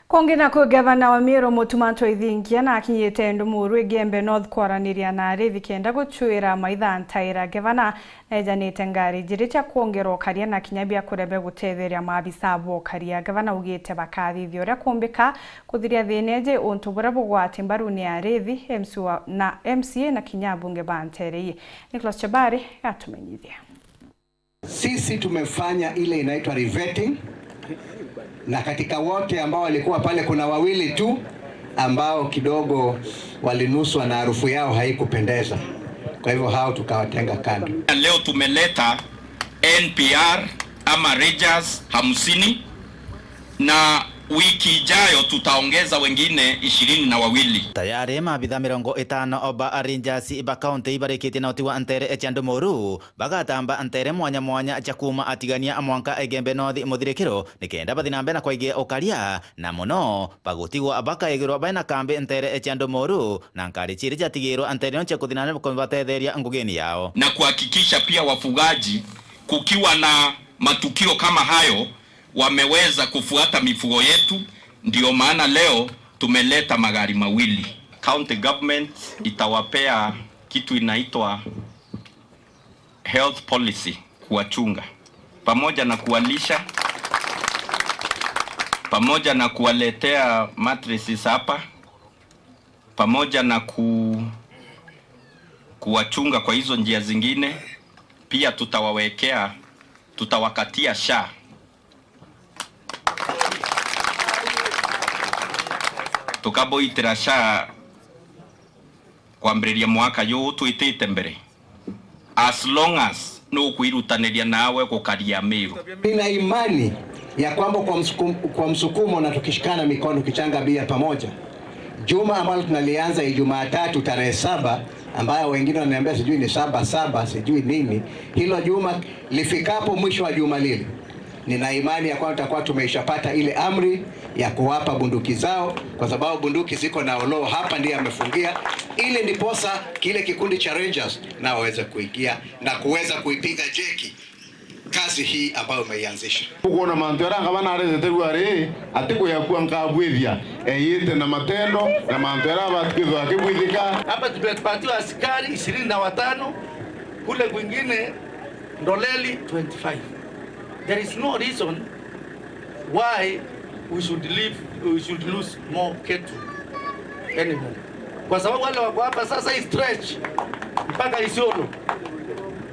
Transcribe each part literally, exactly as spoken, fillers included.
Kungi naku, gavana wa Meru Mutuma M'Ethingia nakinyite Ndumuru Igembe North kwaraniria na arithi kenda gucwira maitha ntaira. Gavana nejanite ngari ijiri cia kwongerwa ukaria na kinya bia kurebe gutetheria maabisa ba ukaria. Gavana augite bakathithia uria kumbika kuthiria thina iji, untu buria bugwati mbaru ni arithi, M C wa, na M C A na kinya abunge ba ntere ii. Nicholas Chabari atumenyithia. Sisi tumefanya ile inaitwa revetting, na katika wote ambao walikuwa pale, kuna wawili tu ambao kidogo walinuswa na harufu yao haikupendeza. Kwa hivyo hao tukawatenga kando. Leo tumeleta N P R ama rangers hamsini, na wiki ijayo tutaongeza wengine ishirini na wawili. Tayari maabitha mirongo itano ba rangers ba kaunti ibarikitie na utigwa ntere cia Ndumuru bagatamba ntere mwanya mwanya cia kuuma Atigania mwanka Igembe North muthirikiro, nikenda bathi na mbere na kwaigia ukaria, na muno bagutigwa bakaigirwa baina kambi ntere cia Ndumuru, na nkari ciiri ciatigirwa ntere ino cia kuthi na mbere kubatetheria ngugini yao. Na kuhakikisha pia wafugaji, kukiwa na matukio kama hayo, wameweza kufuata mifugo yetu, ndio maana leo tumeleta magari mawili. County government itawapea kitu inaitwa health policy, kuwachunga, pamoja na kuwalisha, pamoja na kuwaletea mattresses hapa, pamoja na ku-, kuwachunga kwa hizo njia zingine. Pia tutawawekea, tutawakatia SHA. Tukaboitira SHA kwambiriria mwaka juu twitite mbere, as long as nukwirutaniria nawe gukaria Meru. Nina imani ya kwamba kwa msukum-, kwa msukumo na tukishikana mikono, tukichanga bia pamoja, juma ambalo tunalianza hii Jumatatu tarehe saba, ambayo wengine wananiambia sijui ni saba saba, sijui nini, hilo juma lifikapo mwisho wa juma lile, nina imani ya kwamba tutakuwa tumeishapata ile amri ya kuwapa bunduki zao, kwa sababu bunduki ziko na Oloo hapa, ndiye amefungia, ili ndiposa kile kikundi cha Rangers nao waweze kuingia na kuweza kuipiga jeki kazi hii ambayo umeianzisha. Ukwona mantu jaria ngavana aretete riu ari, atikwiyakua nkabwithia, eyite na matendo na mantu jaria abati kwithirwa akibwithika. Hapa tumepatiwa askari ishirini na watano, kule kwingine Ndoleli twenty-five. There is no reason why we should leave, we should lose more cattle anymore. Kwa sababu wale wako hapa sasa hii stretch mpaka Isiolo,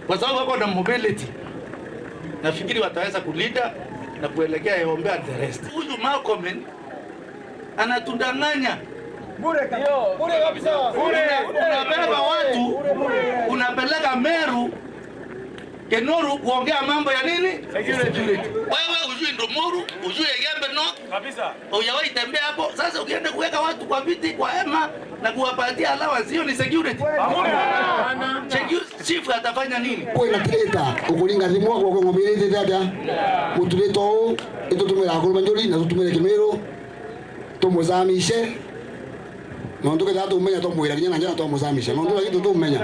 kwa sababu wako na mobility, nafikiri wataweza kulinda na kuelekea Yombe and the rest. Huyu Murkomen anatudanganya. Bure kabisa. Bure kabisa. Una-, unabeba watu, unapeleka Meru, Kenoru kuongea mambo ya nini? Security. Security. Wewe hujui Ndumuru, hujui Igembe North. Kabisa. Hujawahi tembea hapo. Sasa ukienda kuweka watu kwa viti, kwa hema na kuwapatia allowance, hiyo ni security? Hamna. Security chief atafanya nini? Kwina traitor ukuringa thimu kwa ng'ombe iritite atia? Muturito uu, itutumira akuru ba njuri na tutumire Kimiru. Tumucamishe. Nontu kethira tumenya, twamwira kinya na njara twamuzamisha. Nontu lakini tutumenya.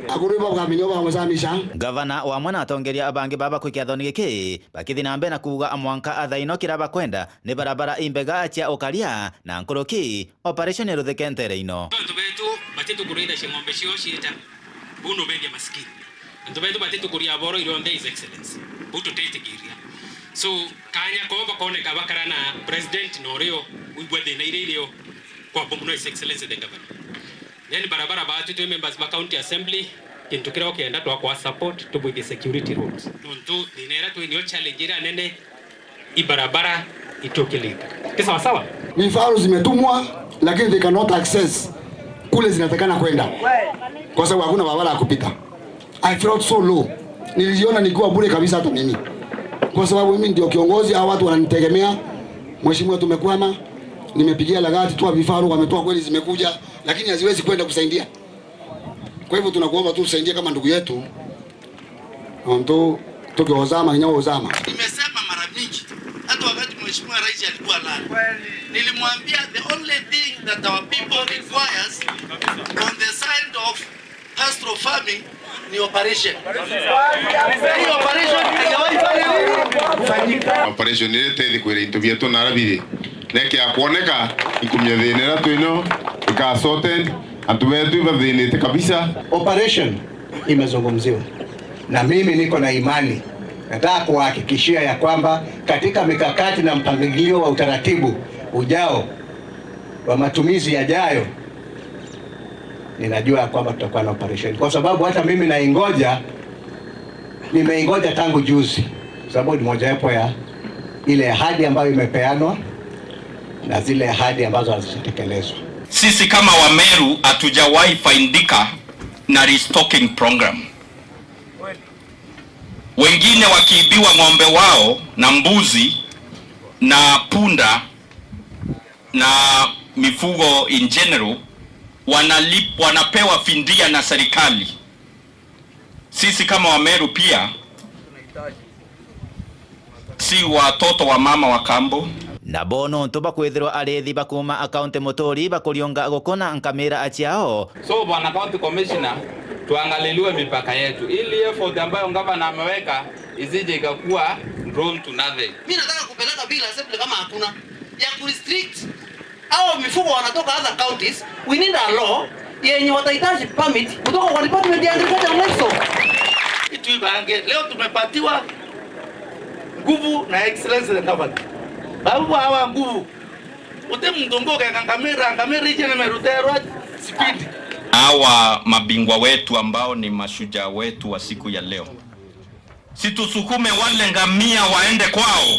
Akuru ibo bakamenya ubamucamisha. Gavana wamwe na atongeria bangi baba kwi kiathoni giki bakithi na mbere na kuuga mwanka athaino kira bakwenda ni barabara imbega cia ukaria na nkuruki operation iruthike ntere ino. Antu betu batitukurithacia ng'ombe ciao ciita. Buu nubethia masikini. Antu betu batitukuria boro irionthe, His Excellency. Buu tutitikiria. So, kanya koo bakoneka bakara na president na urio wigua thina iria irio kwabo muno, His Excellency the Governor. Then barabara batu twi members ba County Assembly, kintu kiria ukienda twakwa support, tubwithie security roads. Nontu thina iria twi nio challenge iria nene, i barabara itukilika. Ki sawa sawa? Vifaru zimetumwa, lakini they cannot access kule zinatakana kwenda. Kwa sababu hakuna barabara ya kupita. I felt so low. Nilijiona nikiwa bure kabisa hata mimi. Kwa sababu mimi ndio kiongozi, hao watu wananitegemea. Mheshimiwa, tumekwama. Nimepigia Lagati, toa vifaru, wametoa kweli, zimekuja, lakini haziwezi kwenda kusaidia. Kwa hivyo tunakuomba tu usaidie kama ndugu yetu. Nontu tukiozama, kinya uzama. Nimesema mara mingi, hata wakati Mheshimiwa Rais alikuwa nani, nilimwambia the only thing that our people requires on the side of pastoral farming ni operation. Hii operation haijawahi fanya nini? Kufanyika. Operation ile tethi kwira into bietu na arabiri. Nekia kuoneka ikumia thina iria twino ika sorted, antu betu ibathinite kabisa. Operation imezungumziwa. Na mimi niko na imani, nataka kuhakikishia ya kwamba katika mikakati na mpangilio wa utaratibu ujao wa matumizi yajayo, ninajua ya kwamba tutakuwa na operation. Kwa sababu hata mimi naingoja, nimeingoja tangu juzi, kwa sababu ni mojawapo ya ile ahadi ambayo imepeanwa na zile ahadi ambazo hazijatekelezwa. Sisi kama Wameru hatujawahi faidika na restocking program. Wengine wakiibiwa ng'ombe wao na mbuzi na punda na mifugo in general, wanalip-, wanapewa fidia na serikali. Sisi kama Wameru pia si watoto wa mama wa kambo. Nabo nontu bakwithirwa arithi ba kuuma akaunti Muturi bakuriunga gukuna nkamira ciao. So, Bwana County Commissioner, tuangaliliwe mipaka yetu. Ili effort ambayo gavana ameweka isije ikakuwa drawn to nothing. Mimi nataka kupeleka bill assembly kama hakuna ya ku restrict hao mifugo wanatoka other counties. We need a law yenye watahitaji permit kutoka kwa Department ya Agriculture and Livestock. Itu ibange, leo tumepatiwa nguvu na Excellency the Governor. Babu hawa nguvu. Uti muntu ungi ugeka ngamira, ngamira iji nimeruterwa speed. Hawa mabingwa wetu ambao ni mashujaa wetu wa siku ya leo, si tusukume wale ngamia waende kwao?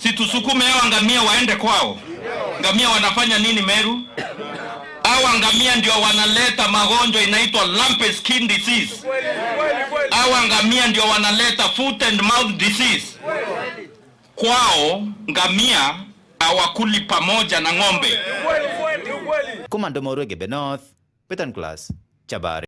Si tusukume hawa ngamia waende kwao? Ngamia wanafanya nini Meru? Hawa ngamia ndio wanaleta magonjwa inaitwa lumpy skin disease. Hawa ngamia ndio wanaleta foot and mouth disease. Kwao ngamia hawakuli pamoja na ng'ombe. Kuma Ndomorwe Gembe North, Peter Nicholas, Chabari.